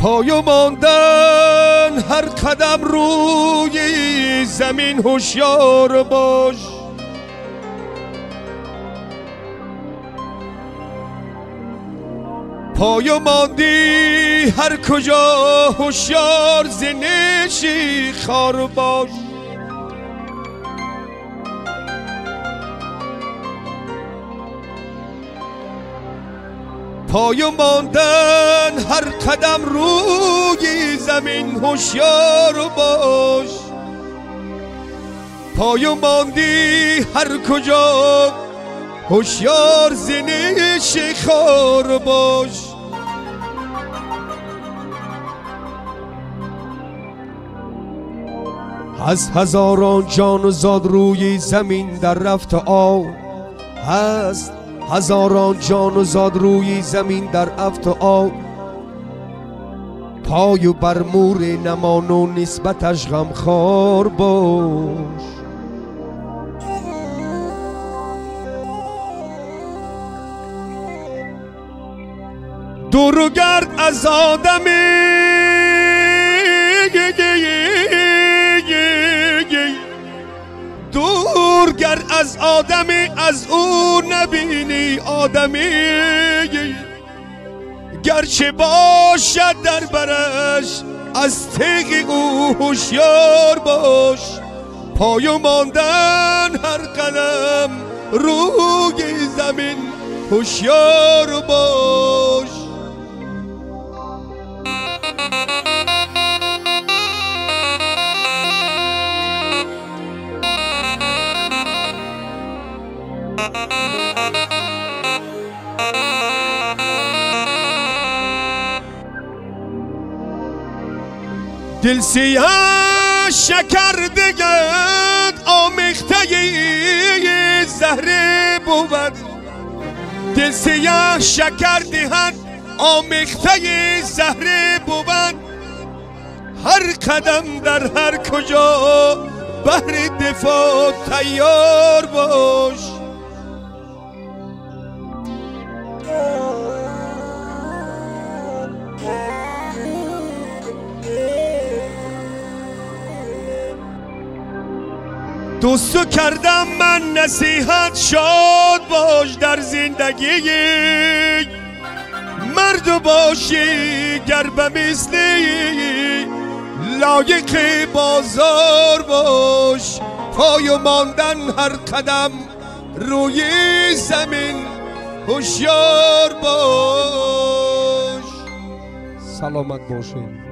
پای ماندن هر قدم روی زمین هوشیار باش. پای ماندی هر کجا هوشیار ز نیشی خار باش. پای ماندن هر قدم روی زمین هوشیار باش. پای ماندی هر کجا هوشیار ز نیش خار باش. از هزاران جان و زاد روی زمین در رفت آب هست، هزاران جان و زاد روی زمین در افت و آب. پای و بر مور نمان و نسبتش غمخوار باش. دور و گرد از آدمی، دور گرد از آدمی، از او نبینی آدمی. گرچه باشد در برش از تیغ او هوشیار باش. پای ماندن هر قدم روی زمین هوشیار باش. دل سیاه شکر دگد آمیخته زهره بود. دل سیاه شکر دهد آمیخته زهره بود. هر قدم در هر کجا بهر دفاع تیار باش. دوستو کردم من نصیحت، شاد باش در زندگی. مرد باشی گر به مثلی لایق بازار باش. پای ماندن هر قدم روی زمین هوشیار باش. سلامت باشید.